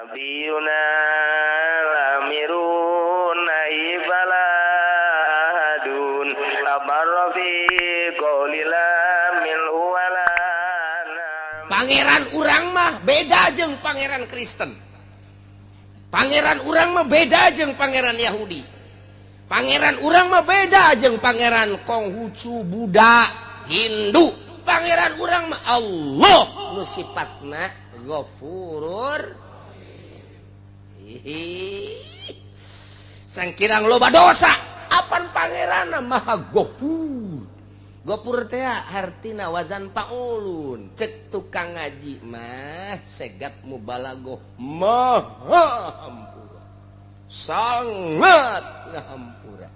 Nabiyuna lamirun naibala ahadun abarra fi qawlila min wala. Pangeran urang mah beda jeung pangeran Kristen. Pangeran urang mah beda jeung pangeran Yahudi. Pangeran urang mah beda jeung pangeran Konghucu, Buddha, Hindu. Pangeran urang mah Allah nu sifatna Ghafurur. Sangkirang loba dosa, apan pangeranna Maha Ghafur. Ghafur teh hartina wazan paulun. Cek tukang ngaji mah segap mubalagoh maha hampura. Sangat ngahampura.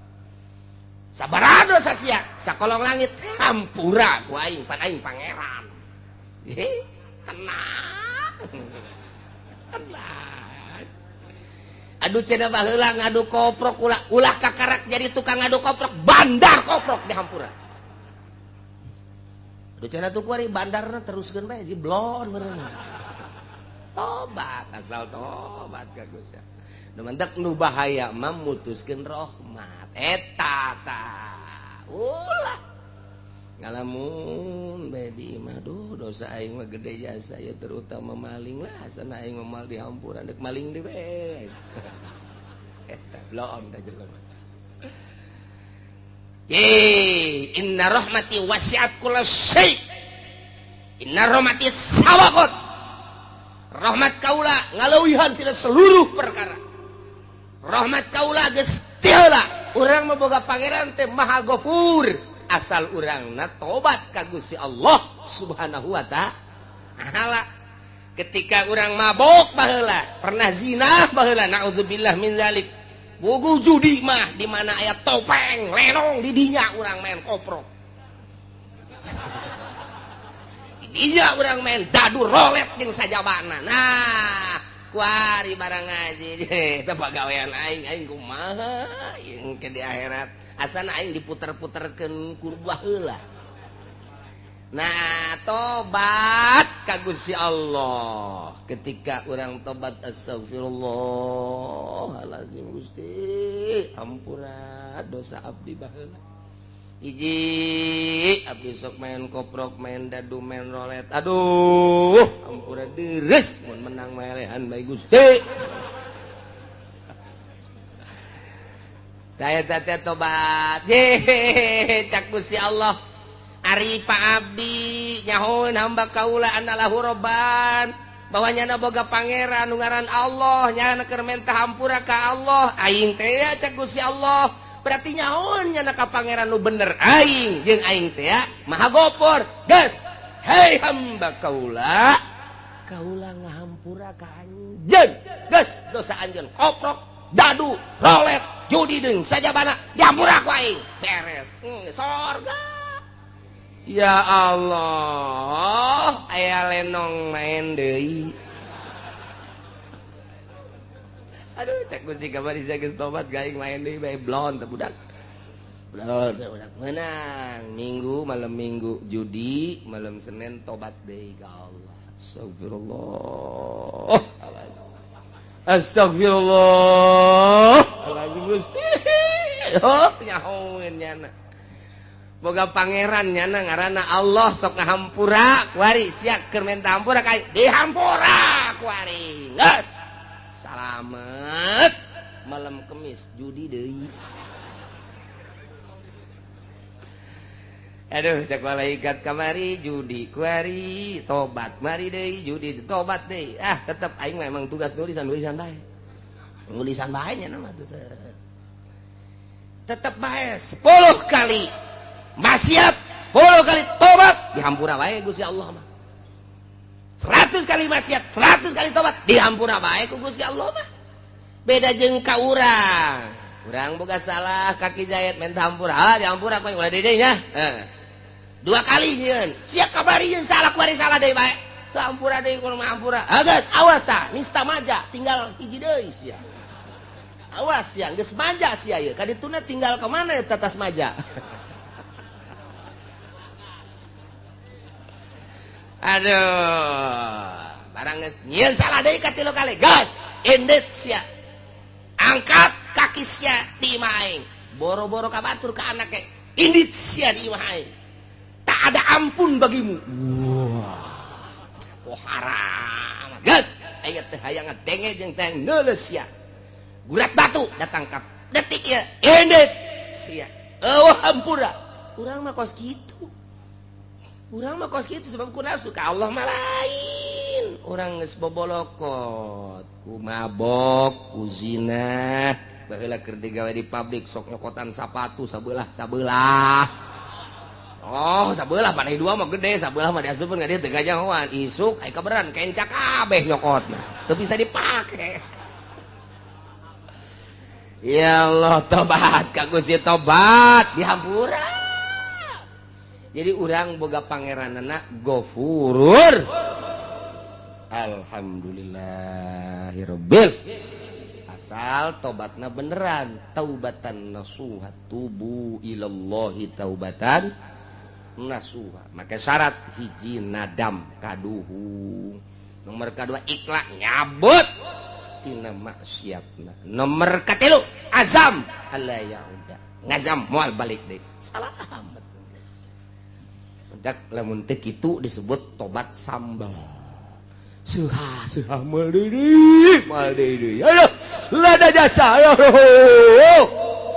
Sabaraha dosa sia sakolong langit hampura ku aing pan aing pangeran. Tenang. Tenang. Aduh cenah baheula ngadu koprok ulah ulah kakarak jadi tukang ngadu koprok bandar koprok dihampura. Aduh cenah tuh kuari bandarna teruskeun bae jiblon meureun. Tobat asal tobat ka Gusti. Nu mentek nu bahaya mah mutuskeun rahmat. Eta tah. Ulah ngalamun bae di imah duh dosa aing mah gede jasa ya terutama maling lah asana aing mah mal dihampura deuk maling deui bae. Eta blon da jelema. Ye, inna rahmati wasi'at kulla syai. Inna rahmati sabaqat. Rahmat kaula ngaleuwihan tina seluruh perkara. Rahmat kaula geus ti heula. Urang mah boga pangeran teh Maha Ghafur. Asal urangna tobat ka Gusti Allah Subhanahu wa ta'ala. Ketika urang mabok baheula, pernah zina baheula, naudzubillah min zalik. Bugu judi mah di mana aya topeng lenong di dinya urang main koprok. Di dinya urang main dadu rolet jeung sajabana. Nah, kuari barang ngaji eta pagawean aing aing kumaha jeung ke di akhirat. Asana aing diputer-puterkeun ku baheula. Nah, tobat ka Gusti Allah. Ketika urang tobat astagfirullahalazim Gusti, ampura dosa abdi baheula. Hiji abdi sok main koprok, main dadu, main rolet. Aduh, ampura deres mun menang melehan bae Gusti. Tah eta teh tobat. Ye, cak Gusti Allah. Ari Pak Abdi nyahoeun hamba kaula anallahu robban bahwa nyana boga pangeran nu ngaran Allah nyana keur menta hampura ka Allah aing teh ya cak Gusti Allah berarti nyahoeun nyana ka pangeran nu bener aing jeung aing teh ya Maha Gopor geus hei hamba kaula kaula ngahampura ka anjeun geus dosa anjeun koprok dadu rolet judi deung sajabana dihampura ku aing beres sorga. Ya Allah, aya lenong main deui. Aduh, cek Gusti kamari sia geus tobat gaing main deui bae blon teh budak. Blon teh budak menang. Minggu malam Minggu judi, malam Senin tobat deui ka Allah. Astagfirullah. Astagfirullah. Alazim Gusti. Oh, nyahoeun nyana. Boga pangeran nyana ngaranna Allah sok ngahampura kuari sia keur menta hampura ka dihampura kuari geus salamet malam Kemis judi deui. Aduh cek malaikat kamari judi kuari tobat mari deui judi tobat deui ah tetep aing mah emang tugas nulisan-nulisan bae nulisan bae nya mah tetep bae 10 kali maksiat 10 kali tobat dihampura bae Gusti Allah mah. 100 kali maksiat 100 kali tobat dihampura bae ku Gusti Allah mah. Beda jeung ka urang. Urang boga salah kaki jayat menta hampura ah dihampura ku ulah deui nya. Dua kali nyieun sia kabari nyeun salah kuari salah deui bae. Teu hampura deui kudu hampura. Ah geus awas tah nista maja tinggal hiji deui sia. Awas sia geus maja sia ieu kadituna tinggal ka mana eta tas maja. Aduh. Barang geus nyieun salah deui katilu kali, gas indit sia. Angkat kaki sia di imah aing. Boro-boro ka batur ka anak ge. Indit sia di imah aing. Tak ada ampun bagimu. Wah. Oh haram. Gas, aing teh hayang ngadenge jeung teh neuleus sia. Gurat batu datang ka detik ieu. Indit sia. Eueuh hampura. Urang mah kos kitu. Urang mah kos kitu sebab ku nafsu ka Allah mah lain. Urang geus bobolokot, ku mabok, ku zina. Baheula keur digawe di pabrik sok nyokotan sapatu sabelah sabelah. Oh, sabelah panai dua mah gede, sabelah mah diasupkeun ka dieu teu gajahoan. Isuk aya kaberan kenca kabeh nyokotna. Teu bisa dipake. Ya Allah, tobat ka Gusti, tobat dihampura. Jadi urang boga pangeranana Gofurur. Alhamdulillahirabbil. Asal tobatna beneran, taubatan nasuha, tubu ilallahi taubatan nasuha. Maka syarat hiji nadam kaduhung. Nomor kedua ikhlas nyabut tina maksiatna. Nomor katilu azam alla yauda. Ngazam moal balik deui. Salamet geus. Mentak lamun teu kitu disebut tobat sambal. Suha suha moal deui, moal deui. Aduh, lada jasa. Aduh.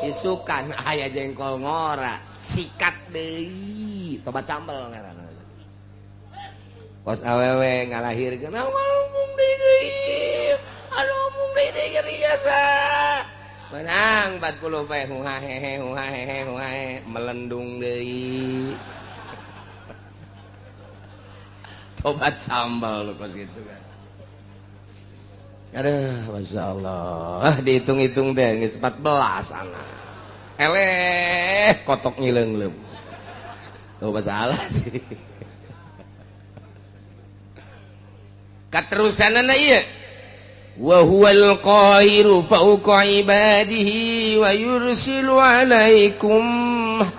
Isukan aya jengkol ngora, sikat deui. Tobat sambal ngaranna. Kos awewe ngalahirkeun, ngomong deui. Aduh, mung deui ge biasa. Menang 40 pe huhahehe huhahehe huhahe melendung deui. Tobat sambal kos gitu kan. Aduh, Masya Allah. Dihitung-hitung deh, geus 14 anak. Eleh, kotok ngileung-leung. Oh, masalah sih. Katerusanana ieu. Wa huwal qahiru fawqa ibadihi wa yursilu alaikum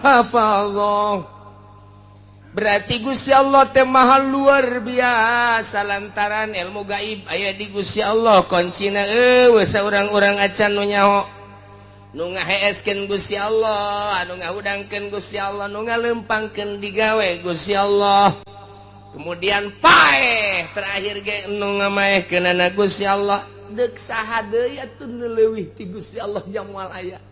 hafazah. Berarti Gusti Allah teh maha luar biasa lantaran ilmu gaib aya di Gusti Allah, kuncina eueuh saurang-urang acan nu nyaho. Nu ngaheeskeun Gusti Allah, anu ngahudangkeun Gusti Allah, nu ngalempangkeun digawe Gusti Allah. Kemudian paeh terakhir ge nu ngamaehkeunana Gusti Allah. Deuk saha deui atuh nu leuwih ti Gusti Allah jang moal aya.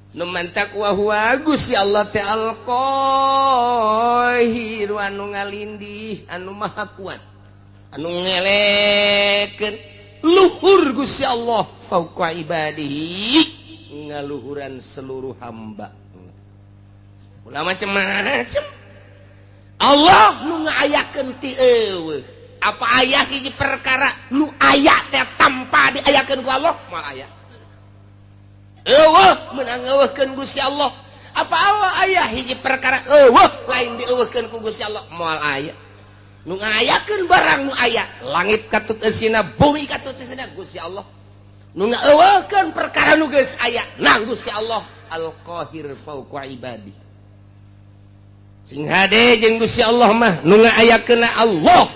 Nu mantak wa huwa Gusti Allah teh al-Qahir anu ngalindih, anu maha kuat, anu ngelekeun luhur Gusti Allah fauqa ibadihi, ngaluhuran seluruh hamba. Ulah macem-macem. Allah nu ngaayakeun ti eueuh. Apa aya hiji perkara nu aya teh tanpa diayakeun ku Allah? Moal aya. Eueuh meunang eueuhkeun Gusti Allah. Apa Allah aya hiji perkara eueuh lain dieueuhkeun ku Gusti Allah? Moal aya. Nu ngayakeun barang nu aya, langit katut eusina, bumi katut eusina Gusti Allah. Nu ngaeueuhkeun perkara nu geus aya, nang Gusti Allah Al-Qahir fauqa ibadi. Sing hade jeung Gusti Allah mah nu ngaayakeunna Allah,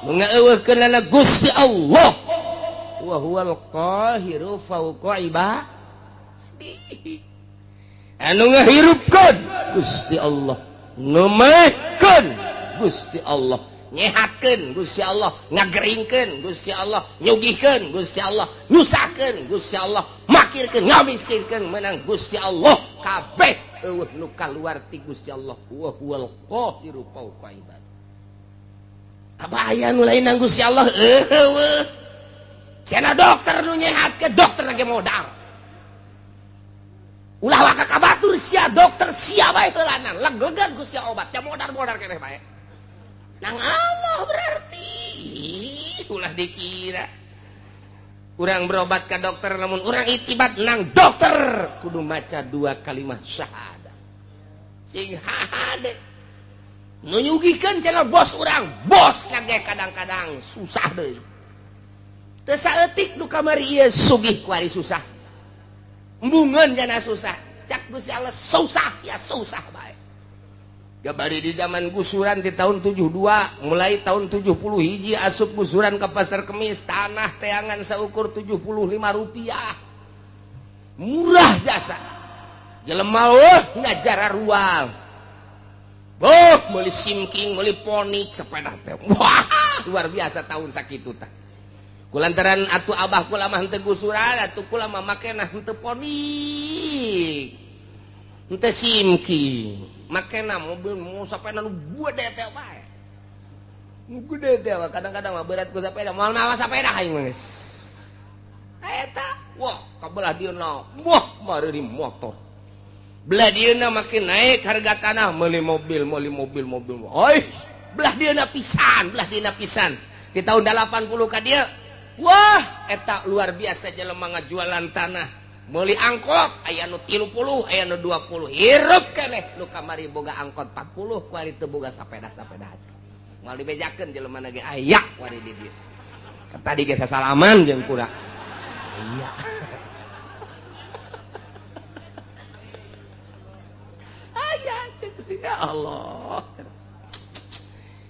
nu ngaeueuhkeunna Gusti Allah. Wa huwal qahiru fauqa ibadi. Anu ngahirupkeun Gusti Allah, nu maehkeun Gusti Allah, nyehatkeun Gusti Allah, ngageringkeun Gusti Allah, nyugihkeun Gusti Allah, nyusahkeun Gusti Allah, makirkeun, ngamiskinkeun menang Gusti Allah. Kabeh eueuh nu kaluar ti Gusti Allah. Wa huwal qahiru fauqa ibad. Apa aya nu lain nang Gusti Allah? Eueuh. Cenah dokter nu nyehatkeun, dokter lagi modal. Ulah waka ka batur sia dokter sia bae heulanan, leglegan ku sia obat, nya modar-modar keneh bae. Nang Allah berarti ulah dikira. Urang berobat ka dokter lamun urang itibat nang dokter kudu maca dua kalimat syahadat. Sing hade. Nu nyugihkeun cenah bos urang, bos lagi kadang-kadang susah deui. Teu saeutik nu kamari ieu sugih kuari susah. Embungeun jana susah. Cak Gusti Allah susah sia susah bae. Gabari di zaman gusuran di tahun 72, mulai tahun 70 hiji asup gusuran ke Pasar Kemis, tanah teangan seukur 75 rupiah. Murah jasa. Jelema oh ngajara rual. Oh, meuli simking, meuli ponik sepeda teh. Wah, luar biasa tahun sakitu tah. Kulantaran atuh abah kula mah henteu gusuran, atuh kula mah makena henteu ponik. Henteu simking. Makena mobil mau sepeda nu gede teh bae. Nu gede teh kadang-kadang mah berat ku sepeda, moal mawa sepeda aing mah geus. Eta, wah, kabelah dieuna. Wah, mari motor. Belah dieuna makin naik harga tanah, meuli mobil, meuli mobil, mobil. Oi, belah dieuna pisan, belah dieuna pisan. Di tahun 80 ka dieu, wah, eta luar biasa jelema ngajualan tanah. Meuli angkot aya nu 30, aya nu 20. Hirup keneh nu kamari boga angkot 40, kuari teu boga sapeda-sapeda aja. Moal dibejakeun jelema ge aya kuari di dieu. Tadi ge sasalaman jeung kura. Iya. Aya ya Allah.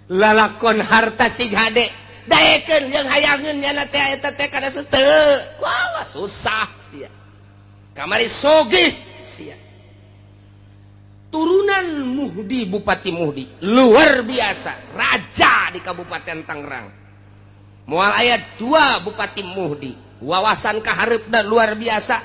Lalakon harta sig hade daekeun jeung hayangeun nyana teh eta teh kana teu. Wah, susah sia. Kamari sogih sia. Turunan Muhdi, Bupati Muhdi luar biasa, raja di Kabupaten Tangerang. Moal aya 2 Bupati Muhdi, wawasan kahareupna luar biasa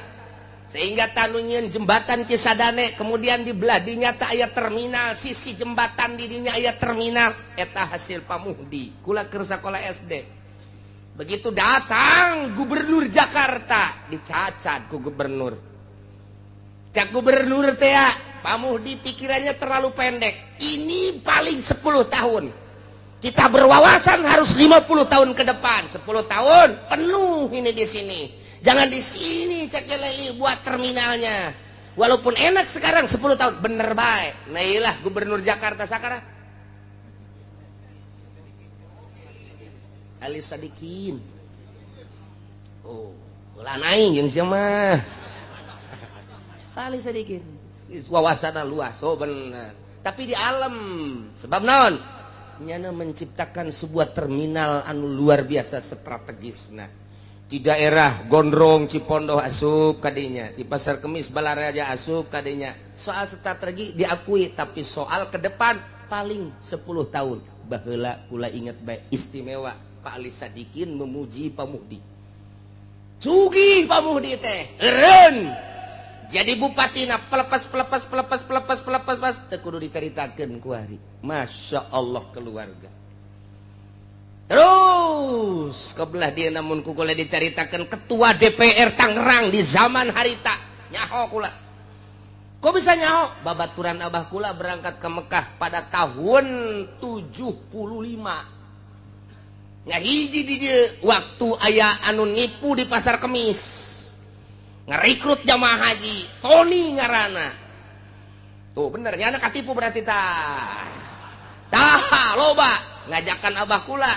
sehingga tanu nyieun jembatan Cisadane, kemudian di belah dinya teh aya terminal, sisi jembatan di dinya aya terminal, eta hasil Pak Muhdi. Kula keur sakola SD. Begitu datang gubernur Jakarta, dicacat ku gubernur. Cak gubernur teh, Pak Muhdi pikirannya terlalu pendek. Ini paling 10 tahun. Kita berwawasan harus 50 tahun ke depan. 10 tahun penuh ini di sini. Jangan di sini cak leli buat terminalnya. Walaupun enak sekarang 10 tahun, bener baik. Nah ilah gubernur Jakarta sekarang. Ali Sadikin. Oh, ulah aing jeung sia mah. Ali Sadikin. Wawasanna luas, oh bener. Tapi di alam sebab naon? Nyana menciptakan sebuah terminal anu luar biasa strategisna. Di daerah Gondrong, Cipondoh asup kadinya, di Pasar Kemis Balaraja asup kadinya. Soal strategi diakui, tapi soal ke depan paling 10 tahun. Baheula kula inget bae istimewa Pak Ali Sadikin memuji Pak Muhdi. Sugih Pak Muhdi teh, eureun. Jadi bupatina pelepas pelepas pelepas pelepas pelepas pas teu kudu dicaritakeun ku hari. Masya Allah keluarga. Terus kebelah dia namun ku kula dicaritakeun ketua DPR Tangerang di zaman harita. Nyaho kula. Kok bisa nyaho? Babaturan abah kula berangkat ke Mekah pada tahun 75. Ngahiji di dieu waktu aya anu nipu di Pasar Kemis. Ngerekrut jamaah haji, Tony ngaranna. Tuh bener nyana katipu berarti tah. Tah loba ngajakan abah kula.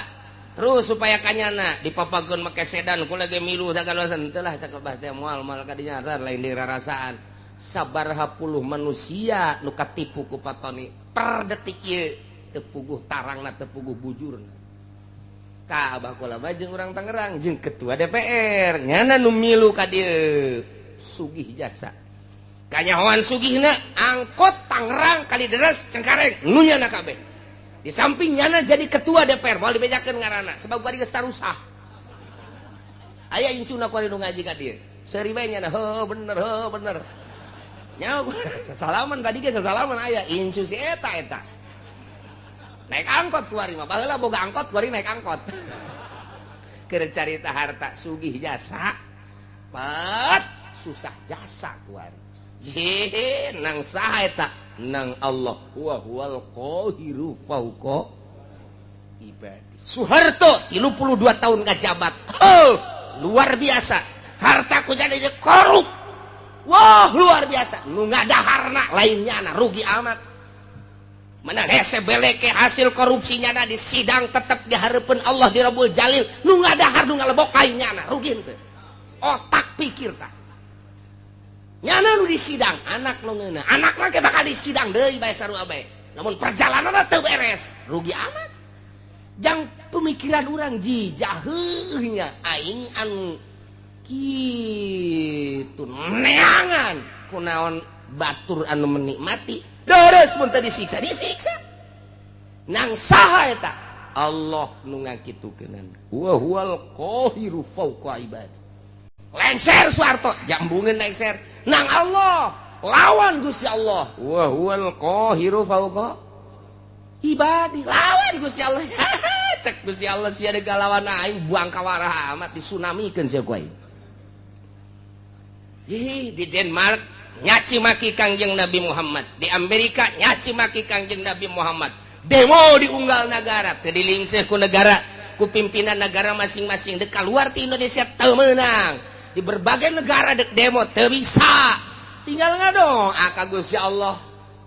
Terus supaya kanyana dipapageun make sedan kula ge milu sagalosan teu lah cak abah teh moal moal ka dinya lain dirarasaan. Sabaraha puluh manusia nu katipu ku Pak Tony per detik ieu teu puguh tarangna teu puguh bujurna. Tah abah kula mah jeung urang Tangerang jeung ketua DPR nyana nu milu ka dieu sugih jasa. Kanyahoan sugihna angkot Tangerang Kalideres Cengkareng nu nyana kabeh. Di samping nyana jadi ketua DPR moal dibejakeun ngaranna sebab kuari geus tarusah. Aya incuna kuari nu ngaji ka dieu. Seuri bae nyana heuh bener heuh bener. Nyaho sasalaman tadi ge sasalaman aya incu si eta eta. Naik angkot kuari mah baheula boga angkot kuari naik angkot. Keur carita harta sugih jasa. Pat susah jasa kuari. Jih nang saha eta? Nang Allah wa huwal qahiru fauqa ibadi. Soeharto 32 tahun ngajabat. Oh, luar biasa. Harta ku jadi korup. Wah, luar biasa. Nu ngadaharna lainnya na rugi amat. Menang hese beleke hasil korupsinya na di sidang tetep dihareupeun Allah di Rabbul Jalil. Nu ngadahar nu ngalebok lainnya na rugi henteu. Otak pikir tah. Nyana nu di sidang anak nu ngeunah. Anak mah bakal di sidang deui bae sarua bae. Namun perjalanan teu beres, rugi amat. Jang pemikiran urang ji jaheuhnya aing anu kitu neangan kunaon batur anu menikmati deres mun teu disiksa disiksa. Nang saha eta? Allah nu ngakitukeunana. Wa huwal qahiru fawqa ibadi. Lengser Soeharto, jambungeun lengser. Nang Allah lawan Gusti Allah. Wa huwal qahiru fawqa ibadi. Lawan Gusti Allah. Cek Gusti Allah sia deuk lawan aing buang kawarah amat disunamikeun sia ku aing. Di Denmark nyaci maki Kangjeng Nabi Muhammad, di Amerika nyaci maki Kangjeng Nabi Muhammad. Demo di unggal negara, teu dilingseh ku negara, ku pimpinan negara masing-masing. Dek keluar ti Indonesia teu meunang. Di berbagai negara dek demo teu bisa. Tinggal ngadoa ka Gusti Allah.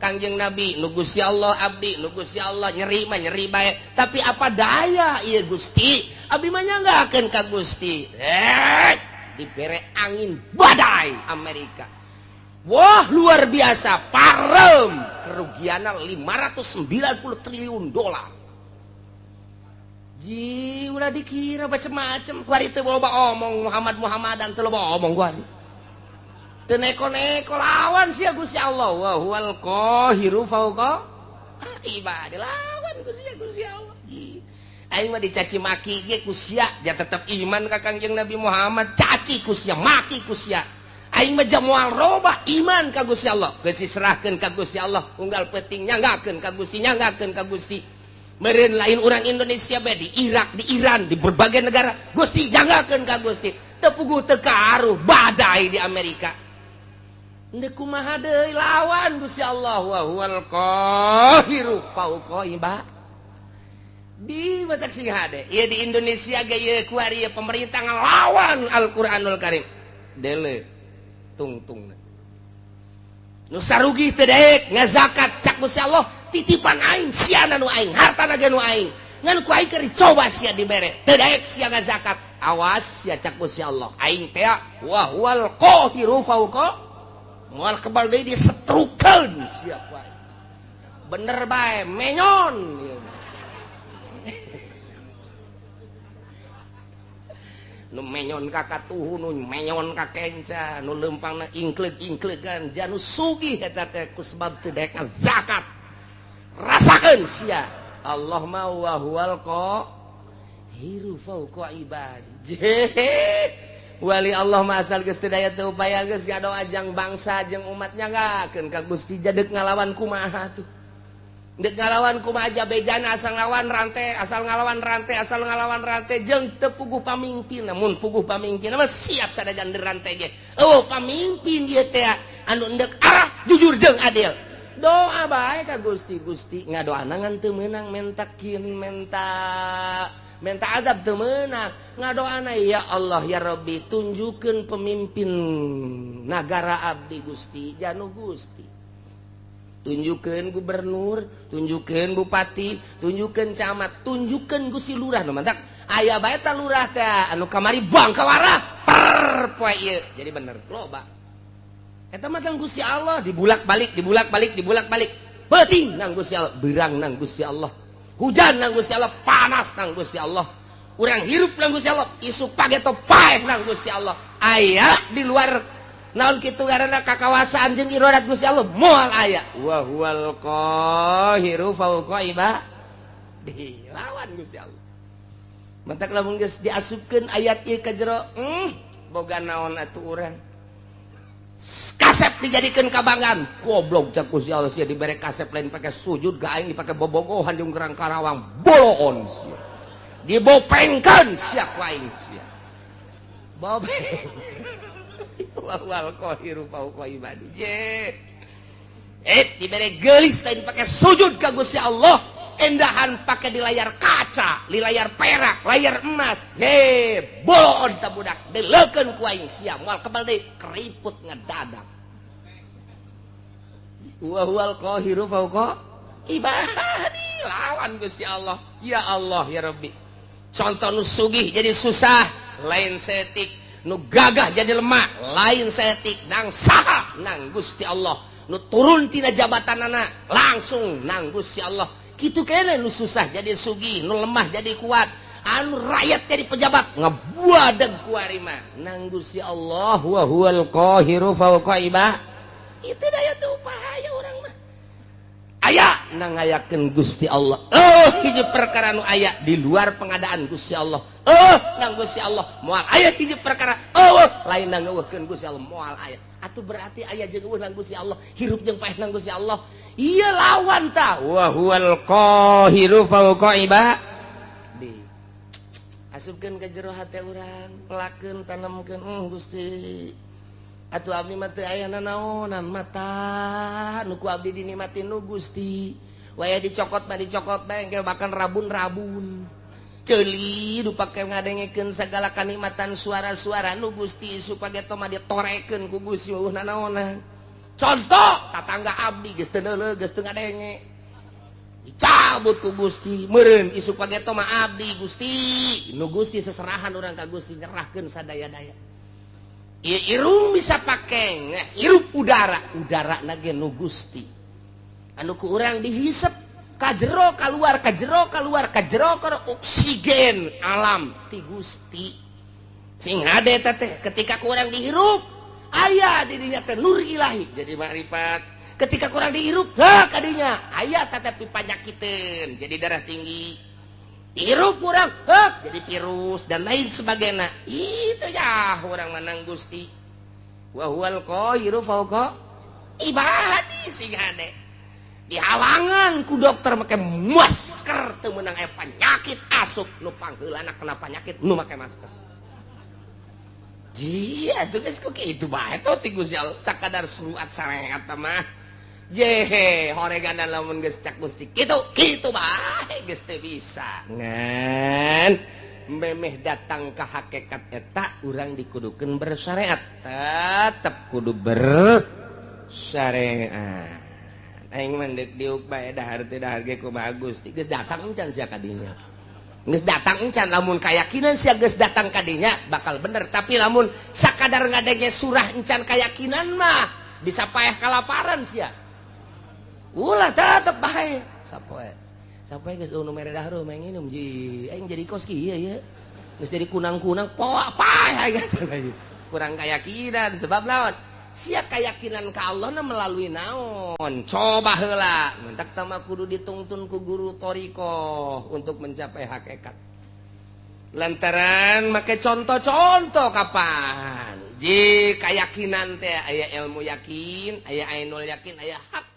Kangjeng Nabi nu Gusti Allah abdi nu Gusti Allah nyeri mah nyeri bae. Tapi apa daya ieu Gusti? Abdi mah nyanggakeun ka Gusti. Dibere angin badai Amerika. Wah luar biasa, parem kerugiannya 590 triliun dolar. Ji ulah dikira macem-macem kuari teu loba omong Muhammad Muhammadan teu loba omong kuari. Teu neko-neko lawan sia Gusti Allah. Wa huwal qahiru fawqa ibadi lawan Gusti Gusti Allah. Ji aing mah dicaci maki ge ku sia ja tetep iman ka Kangjeng Nabi Muhammad, caci ku sia maki ku sia. Aing mah moal robah iman ka Gusti Allah. Geus diserahkeun ka Gusti Allah, unggal peuting nyanggakeun ka Gusti, nyanggakeun ka Gusti. Meureun lain urang Indonesia bae di Irak, di Iran, di berbagai negara, Gusti nyanggakeun ka Gusti. Teu puguh teu karuh badai di Amerika. Ndek kumaha deui lawan Gusti Allah. Wa huwal qahiru fawqa ibadi. Di batak sing hade. Ieu di Indonesia ge ieu kuari ieu pemerintah ngalawan Al-Qur'anul Karim. Dele tungtung nu sarugi teu daek ngazakat cak Gusti Allah titipan aing siana nu aing hartana ge nu aing ngan ku aing keur dicoba sia dibere teu daek sia ngazakat awas sia cak Gusti Allah aing teh wa huwal qahiru fawqa moal kebal deui disetrukeun sia ku aing bener bae menyon ieu. Nu menyon ka katuhu, nu menyon ka kenca, nu leumpangna ingkleug-ingklegan, janu sugih eta teh ku sebab teu daek zakat. Rasakeun sia. Allah ma wa huwal qahiru fawqa ibadi. Wali Allah mah asal geus teu daya teu upaya geus ngadoa jang bangsa jeung umat nyanggakeun ka Gusti jadeuk ngalawan kumaha tuh. Dek ngalawan kumaha aja bejana asal ngalawan rantai, asal ngalawan rantai, asal ngalawan rantai jeung teu puguh pamimpin. Namun puguh pamimpin mah siap sadajan rantai ge. Eueuh pamimpin ieu teh anu endek arah jujur jeung adil. Doa bae ka Gusti, Gusti ngadoana ngan teu meunang mentakin menta menta azab teu meunang. Ngadoana ya Allah ya Rabbi tunjukkeun pemimpin nagara abdi Gusti, janu Gusti. Tunjukkeun gubernur, tunjukkeun bupati, tunjukkeun camat, tunjukkeun Gusti lurah nu mantak aya bae ta lurah teh anu kamari bangkawarah per poe ieu jadi bener loba. Eta mah tang Gusti Allah dibulak-balik, dibulak-balik, dibulak-balik. Peuting nang Gusti Allah, beurang nang Gusti Allah. Hujan nang Gusti Allah, panas nang Gusti Allah. Urang hirup nang Gusti Allah, isuk pageto paeh nang Gusti Allah. Aya di luar naon kitu karena kakawasaan jeung irodat Gusti Allah moal aya. Wa huwal qahiru fawqa ibadi. Lawan Gusti Allah. Mantak lamun geus diasupkeun ayat ieu ka jero, boga naon atuh urang. Kasep dijadikeun kabanggaan. Goblok cak Gusti Allah sia dibere kasep lain pake sujud ka aing dipake bobogohan jeung gerang Karawang boloon sia. Dibopengkeun sia ku aing sia. Bopeng. Wal qahiru fawqa ibadi. Dibere geulis lain pake sujud ka Gusti Allah, endahan pake di layar kaca, di layar perak, layar emas. He, boloon ta budak, dileukeun ku aing sia, moal kebal deui keriput ngedadak. Wa huwal qahiru fawqa ibadi. Lawan Gusti Allah. Ya Allah ya Rabbi. Contoh nu sugih jadi susah, lain setik. Nu gagah jadi lemah, lain setik. Nang saha nang Gusti Allah. Nu turun tina jabatanana langsung nang Gusti Allah. Kitu keneh nu susah jadi sugih, nu lemah jadi kuat, anu rakyat jadi pejabat ngebuadeg kuari mah nang Gusti Allah. Wa huwal qahiru fawqa ibad. Itu daya tuh upaya urang mah aya nang ngayakeun Gusti Allah. Oh, hiji perkara nu aya di luar pengadaan Gusti Allah. Oh, nang Gusti Allah moal aya hiji perkara. Oh, lain nang ngeuweuhkeun Gusti Allah moal aya. Atuh berarti aya jeung euweuh nang Gusti Allah, hirup jeung paeh nang Gusti Allah. Ieu lawan ta wa huwal qahiru fawqa ibadi. Asupkeun ka jero hate urang, pelakeun, tanemkeun, Gusti. Atuh abdi mah teu aya nanaonan mata nu ku abdi dinikmatin nu Gusti. Waya dicokot mah dicokot bae engke bahkan rabun-rabun. Ceuli nu pake ngadengekeun sagala kanikmatan suara-suara nu Gusti supaya mah ditorekeun ku Gusti eueuh nanaonan. Contoh tatangga abdi geus teu neuleuh, geus teu ngadenge. Dicabut ku Gusti, meureun isuk pageto mah abdi Gusti. Nu Gusti seserahan urang ka Gusti, nyerahkeun sadaya-daya. Irung bisa pake hirup udara, udara nage nu Gusti anu ku urang dihisep kajero keluar, kajero keluar, kajero keluar, oksigen alam ti Gusti. Sing hade teh ketika ku urang dihirup aya di dinya teh nur ilahi jadi makrifat. Ketika ku urang dihirup ha kadinya aya tetapi panyakiteun jadi darah tinggi, hirup kurang hek jadi virus dan lain sebagainya. Itu ya orang menang Gusti. Wa huwal qahiru fawqa ibadi. Sing hade dihalangan ku dokter make masker teu meunang, aya penyakit asup nu pangheulana kena penyakit nu make masker. Iya, tuh geus ku kitu bae tuh ti Gusti Allah sakadar surat syariat mah. Yehe, horegan lamun geus cak Gusti kitu, kitu bae geus teu bisa. Ngan memeh datang ke hakikat eta urang dikudukeun bersyariat. Tetep kudu bersyariat. Aing mah deuk diuk bae dahar teu dahar ge kumaha Gusti. Geus datang encan sia ka dinya. Geus datang encan, lamun kayakinan sia geus datang ka dinya bakal bener, tapi lamun sakadar ngadenge surah encan kayakinan mah bisa paeh kalaparan sia. Ulah tetep bae. Sapoe. Sapoe geus nu mere dahar mah nginum ji. Aing jadi kos kieu ye. Geus jadi kunang-kunang poa paeh geus. Kurang keyakinan sebab naon? Sia keyakinan ka Allah na melalui naon? Coba heula. Mentak tama kudu ditungtun ku guru thoriqoh untuk mencapai hakikat. Lantaran make contoh-contoh kapan? Ji keyakinan teh aya ilmu yakin, aya ainul yakin, aya hak.